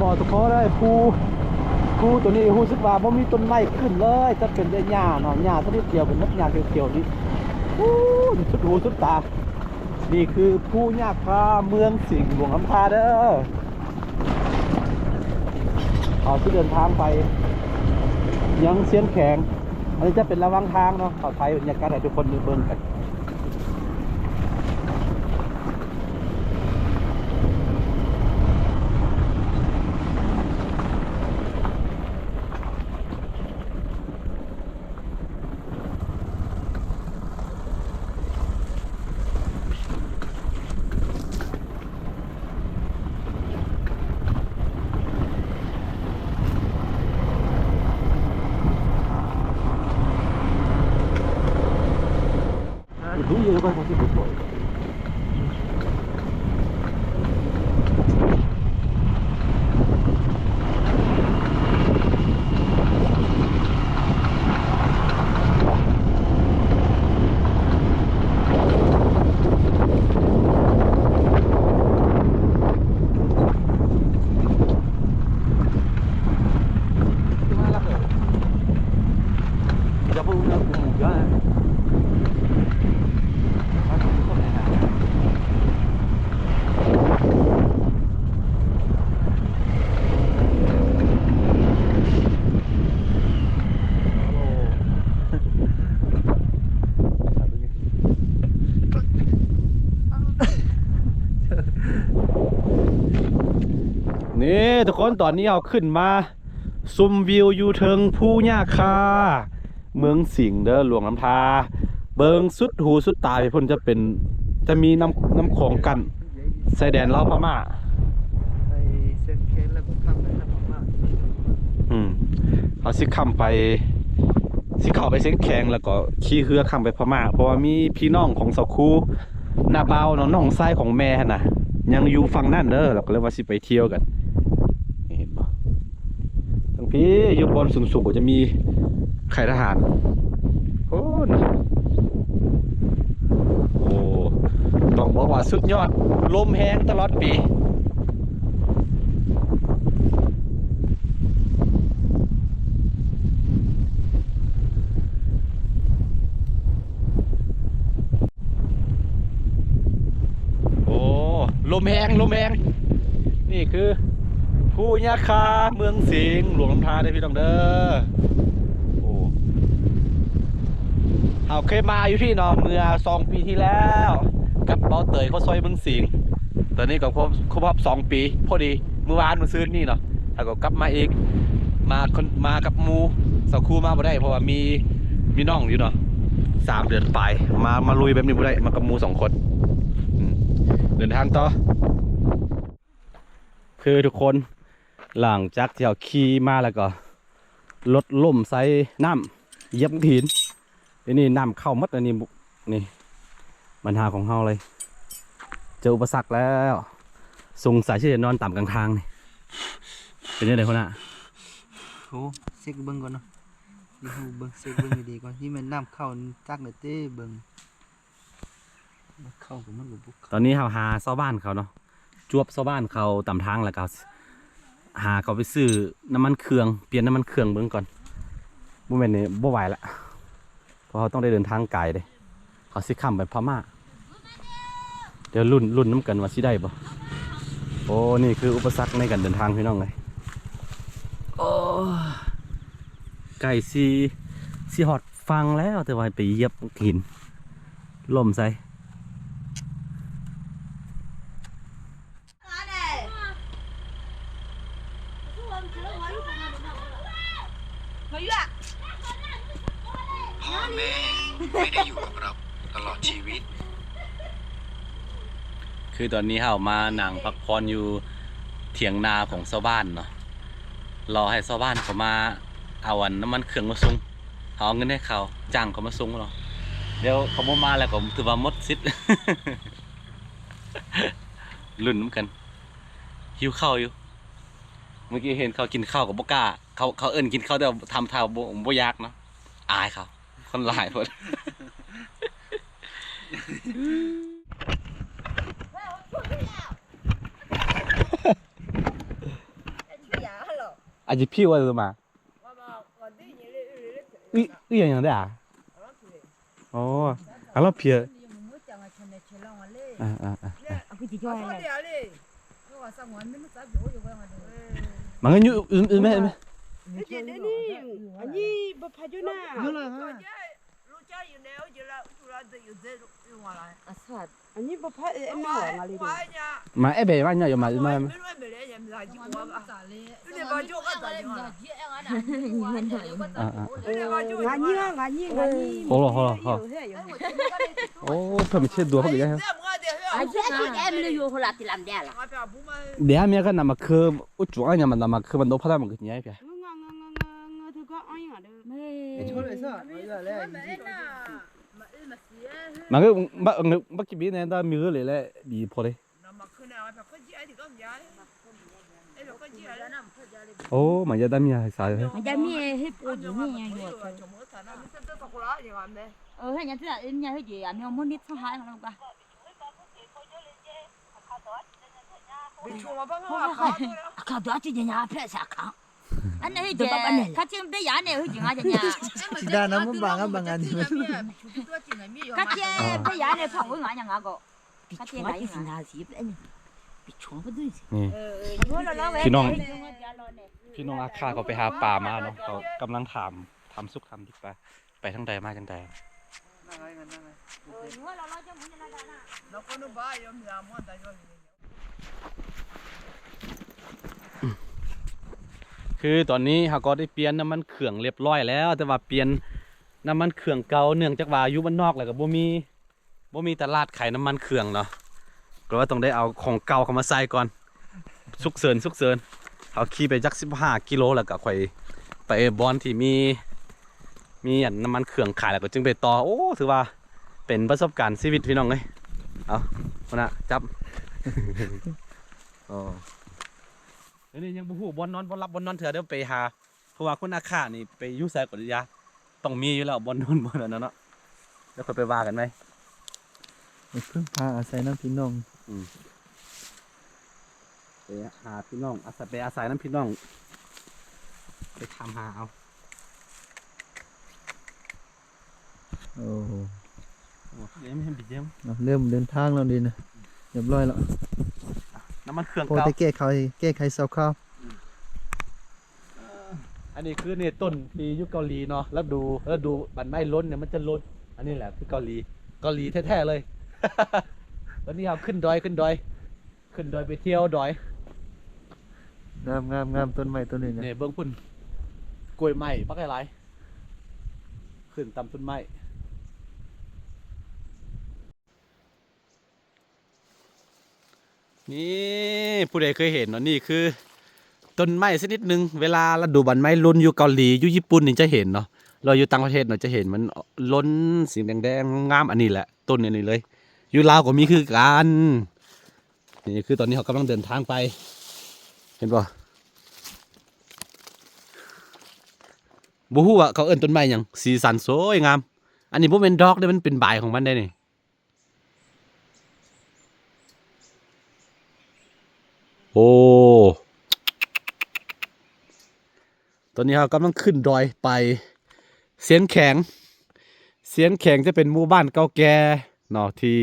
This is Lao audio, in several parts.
ບໍ່ ທຸກຄົນເອີຍ ພູ ພູໂຕນີ້ຮູ້ສຶກວ່າບໍ່ມີຕົ້ນໄມ້ຂຶ້ນເລີຍ ຈະເປັນແຕ່ຫຍ້າເນາະ ຫຍ້າຊະນິດດຽວ ເປັນນກຫຍ້າຂຽວໆນີ້ ໂອ້ ສຸດຫູສຸດຕາ. ນີ້ຄືພູຍາຄາ ເມືອງສິງ ຫຼວງນ້ຳທາເດີ. ເຮົາຊິເດີນທາງໄປຍັງຊຽນແຂງ ອັນນີ້ຈະເປັນລະຫວ່າງທາງເນາະ ເຮົາຖ່າຍບັນຍາກາດໃຫ້ທຸກຄົນໄດ້ເບິ່ງກັນ. ນີ້ທຸກຄົນ ຕອນນີ້ເຮົາຂຶ້ນມາ ຊົມວິວຢູ່ເທິງພູຍາຄາ ເມືອງສິງເດີ ຫຼວງນ້ຳທາ ເບິ່ງສຸດຫູສຸດຕາໄປພຸ້ນຈະເປັນ ຈະມີນ້ຳ ນ້ຳຂອງກັ້ນຊາຍແດນລາວພະມ້າ ໄປຊຽນແຂງແລ້ວກໍຂ້າມໄປທາງພະມ້າ ອືມ ເຮົາຊິຂ້າມໄປ ຊິເຂົ້າໄປຊຽນແຂງ ແລ້ວກໍຂີ່ເຮືອຂ້າມໄປພະມ້າ ເພາະວ່າມີພີ່ນ້ອງຂອງສາວຄູ ນ້າບ່າວເນາະ ນ້ອງຊາຍຂອງແມ່ຫັ້ນນະ ຍັງຢູ່ຝັ່ງນັ້ນເດີ ເຮົາກໍເລີຍວ່າຊິໄປທ່ຽວກັນ ນີ້ເຫັນບໍ່? ທາງພີ້ຢູ່ບ່ອນສູງໆ ກໍຈະມີຄ້າຍທະຫານ ໂອ້ນະ ໂອ້ ຕ້ອງບອກວ່າສຸດຍອດ ລົມແຮງຕະຫຼອດປີ. ໂອ້ ລົມແຮງ ລົມແຮງ ນີ້ຄືພູຍາຄາ ເມືອງສິງ ຫຼວງນ້ຳທາເດີພີ່ນ້ອງເດີ. ໂອ້ ເຮົາເຄີຍມາຢູ່ພີ້ເນາະ ເມື່ອສອງປີທີ່ແລ້ວ ກັບເບົາເຕີຍ ເຂົ້າຊອຍເມືອງສິງ. ຕອນນີ້ກໍຄົບ ຄົບຮອບສອງປີພໍດີ ມື້ວານມື້ຊືນນີ້ເນາະ ແລ້ວກໍກັບມາອີກ ມາຄົນ ມາກັບໝູ່ ສາວຄູມາບໍ່ໄດ້ ເພາະວ່າມີ ມີນ້ອງຢູ່ເນາະ ສາມເດືອນປາຍ ມາ ມາລຸຍແບບນີ້ບໍ່ໄດ້ ມາກັບໝູ່ສອງຄົນ. ອືມ ເດີນທາງຕໍ່ ຄືທຸກຄົນ ຫຼັງຈາກທີ່ເຮົາຂີ່ມາແລ້ວກໍ ລົດລົ້ມໃສ່ນ້ຳ ຢຽບຫີນ ອັນນີ້ນ້ຳເຂົ້າໝົດ ອັນນີ້ ນີ້ບັນຫາຂອງເຮົາເລີຍ ເຈີອຸປະສັກແລ້ວ ສົງໄສຊິໄດ້ນອນຕາມກາງທາງນີ້ ເປັນຈັ່ງໃດຫົວໜ້າ? ໂອ້ ເຊັກເບິ່ງກ່ອນເນາະ ເບິ່ງ ເຊັກເບິ່ງດີໆກ່ອນ ທີ່ແມ່ນນ້ຳເຂົ້າຈັກແລ້ວເຕ ເບິ່ງ ຕອນນີ້ເຮົາຫາຊາວບ້ານເຂົາເນາະ ຈວບຊາວບ້ານເຂົາຕາມທາງ ແລ້ວກໍຫາເຂົາໄປຊື້ນ້ຳມັນເຄື່ອງ ປ່ຽນນ້ຳມັນເຄື່ອງເບິ່ງກ່ອນ ບໍ່ແມ່ນນີ້ບໍ່ໄຫວລະ ເພາະເຮົາຕ້ອງໄດ້ເດີນທາງໄກເດ້ ເຮົາຊິຂ້າມໄປພະມ້າ ດຽວລຸ້ນ ລຸ້ນນຳກັນວ່າຊິໄດ້ບໍ່. ໂອ້ ນີ້ຄືອຸປະສັກໃນການເດີນທາງພີ່ນ້ອງເອີຍ ໂອ້ ໃກ້ຊິ ຊິຮອດຝັ່ງແລ້ວ ແຕ່ວ່າໄປຢຽບຫີນ ລົ້ມໃສ່. พ่อแม่ไม่ได้อยู่กับเราตลอดชีวิต คือตอนนี้เฮามานั่งพักผ่อนอยู่เถียงนาของชาวบ้านเนาะ รอให้ชาวบ้านเขามาเอาอันน้ำมันเครื่องมาส่ง เฮาเอาเงินให้เขา จ้างเขามาส่งเนาะ เดี๋ยวเขาบ่มาแล้วก็ถือว่าหมดสิทธิ์ ลุ้นนำกัน หิวข้าวอยู่ เมื่อกี้เห็นเขากินข้าวก็บ่กล้า เขา เขาเอิ้นกินข้าวแต่ว่าทำท่าบ่ บ่อยากเนาะ อายเขา คนหลายโพด ไอ้ Aji piwa ma. Ui, ui yang yang da. Oh, kalau pia. Ah, ah, ah. Manga nyu, um, um, um. Ma ebe ma nya yo ma ma. Ngani ngani ngani. Ho lo ho lo ho. Oh, pha mi che dua pha ya. Dia mi ka na ma ke u chu anya ma na ma ke ma no pha da ma ke nya pia. Ma ke ba ba ki bi ne da mi le le bi pho le. Oh, ma ya da mi ya sa. Ma ya mi he po ji ni ya yo. Ơ, he nya tsa nya he ji a mi mo ni tsa ha ma ka. Ka do ti nya phe sa ka. Ane he je, ka chin be ya ne he je nga je nya. Ti da na mo ba nga ba nga ni. Ka chin be ya ne pha wo nga nya nga ko. Ka chin na si na si be ni. ພີ່ນ້ອງ ພີ່ນ້ອງອາຄາເຂົາໄປຫາປາມາເນາະ ເຂົາກຳລັງຖາມ ຖາມສຸກຖາມດິບວ່າໄປທາງໃດມາຈັ່ງໃດ. ຄືຕອນນີ້ເຮົາກໍໄດ້ປ່ຽນນ້ຳມັນເຄື່ອງລຽບຮ້ອຍແລ້ວ ແຕ່ວ່າປ່ຽນນ້ຳມັນເຄື່ອງເກົ່າ ເນື່ອງຈາກວ່າຢູ່ບ້ານນອກແລ້ວກໍບໍ່ມີ ບໍ່ມີຕະຫຼາດຂາຍນ້ຳມັນເຄື່ອງເນາະ ກໍເລີຍວ່າຕ້ອງໄດ້ເອົາຂອງເກົ່າເຂົ້າມາໃສ່ກ່ອນ. ສຸກເສີນ ສຸກເສີນ ເຮົາຂີ່ໄປຈັກສິບຫ້າກິໂລ ແລ້ວກໍຄ່ອຍໄປບ່ອນທີ່ມີ ມີອັນນ້ຳມັນເຄື່ອງຂາຍ ແລ້ວກໍຈຶ່ງໄປຕໍ່. ໂອ້ ຖືວ່າເປັນປະສົບການຊີວິດພີ່ນ້ອງເອີຍ. ເອົາ ຫົວໜ້າຈັບ. ອໍ ດຽວນີ້ຍັງບໍ່ຮູ້ບ່ອນນອນ ບ່ອນຫຼັບບ່ອນນອນເທື່ອ ດຽວໄປຫາ ເພາະວ່າຄົນອາຄານີ້ໄປຢູ່ໃສກໍຢ່າ ຕ້ອງມີຢູ່ແລ້ວບ່ອນນອນບ່ອນອັນນັ້ນເນາະ. ແລ້ວຄ່ອຍໄປວ່າກັນໃໝ່ ໄປເພິ່ງພາອາໄສນຳພີ່ນ້ອງ. ອືມ ໄປຫາພີ່ນ້ອງ ອາໄສ ໄປອາໄສນຳພີ່ນ້ອງ ໄປຖາມຫາເອົາ. ໂອ້ ເລີ່ມເດີນທາງແລ້ວເດນະ ຮຽບຮ້ອຍແລ້ວ. ນ້ຳມັນເຄື່ອງ ພໍ ເກົ່າ ແຕ່ແກ້ໄຂ ແກ້ໄຂຊົ່ວຄາວ. ອືມ ເອີ ອັນນີ້ຄືເນຕົ້ນທີ່ຢູ່ເກົາຫຼີເນາະ ລະດູ ລະດູໃບໄມ້ຫຼົ່ນເນີ້ຍ ມັນຈະຫຼົ່ນ. ອັນນີ້ແຫຼະຄືເກົາຫຼີ ເກົາຫຼີແທ້ໆເລີຍ. ຕອນນີ້ເຮົາຂຶ້ນດອຍ ຂຶ້ນດອຍ ຂຶ້ນດອຍໄປທ່ຽວດອຍ. ງາມໆໆ ຕົ້ນໄມ້ຕົ້ນນີ້ນະ ນີ້ເບິ່ງພຸ້ນ ກ້ວຍໄມ້ບັກຫຼາຍໆ ຂຶ້ນຕາມຕົ້ນໄມ້. ນີ້ ຜູ້ໃດເຄີຍເຫັນເນາະ ນີ້ຄືຕົ້ນໄມ້ຊະນິດໜຶ່ງ ເວລາລະດູໃບໄມ້ຫຼົ່ນຢູ່ເກົາຫຼີ ຢູ່ຍີ່ປຸ່ນນີ້ຈະເຫັນເນາະ ແລ້ວຢູ່ຕ່າງປະເທດເນາະ ຈະເຫັນມັນຫຼົ່ນສີແດງໆ ງາມ. ອັນນີ້ແຫຼະ ຕົ້ນອັນນີ້ເລີຍ ຢູ່ລາວກໍມີຄືກັນ. ນີ້ຄືຕອນນີ້ເຮົາກຳລັງເດີນທາງໄປ ເຫັນບໍ່ ບໍ່ຮູ້ວ່າເຂົາເອີ້ນຕົ້ນໄມ້ຫຍັງ ສີສັນສວຍງາມ. ອັນນີ້ບໍ່ແມ່ນດອກເດ້ ມັນເປັນໃບຂອງມັນເດ້ນີ້. ໂອ້ ຕອນນີ້ເຮົາກຳລັງຂຶ້ນດອຍໄປຊຽງແຂງ. ຊຽງແຂງຈະເປັນໝູ່ບ້ານເກົ່າແກ່ເນາະ ທີ່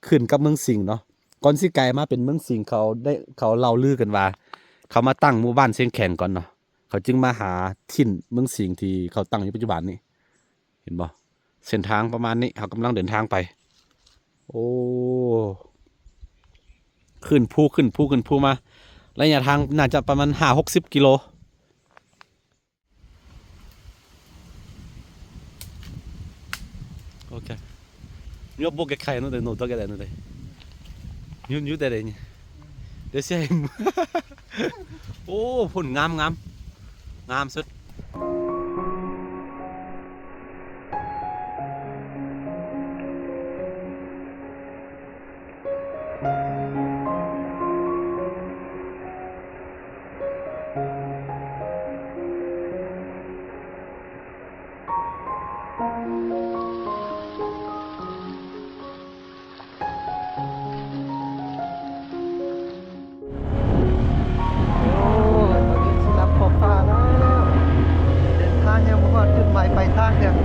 ຂຶ້ນກັບເມືອງສິງເນາະ. ກ່ອນຊິກາຍມາເປັນເມືອງສິງ ເຂົາໄດ້ ເຂົາເລົ່າລືກັນວ່າ ເຂົາມາຕັ້ງໝູ່ບ້ານຊຽງແຂງກ່ອນເນາະ ເຂົາຈຶ່ງມາຫາຖິ່ນເມືອງສິງທີ່ເຂົາຕັ້ງຢູ່ປັດຈຸບັນນີ້. ເຫັນບໍ່ ເສັ້ນທາງປະມານນີ້ ເຮົາກຳລັງເດີນທາງໄປ. ໂອ້ ຂຶ້ນພູ ຂຶ້ນພູ ຂຶ້ນພູມາ ໄລຍະທາງໜ້າຈະປະມານຫ້າຫົກສິບກິໂລ. ໂອເຄ ຍອບໂບເກັດໄຂ່ໂນເດ ໂນເດ ເກັດໄຂ່ໂນເດ ຍືນຢູ່ແຕ່ໃດນີ້ ດຽວຊິໃຫ້ ໂອ້ ພຸ້ນງາມໆ ງາມສຸດ. ຮອດຈຸດໝາຍປາຍທາງແລ້ວ.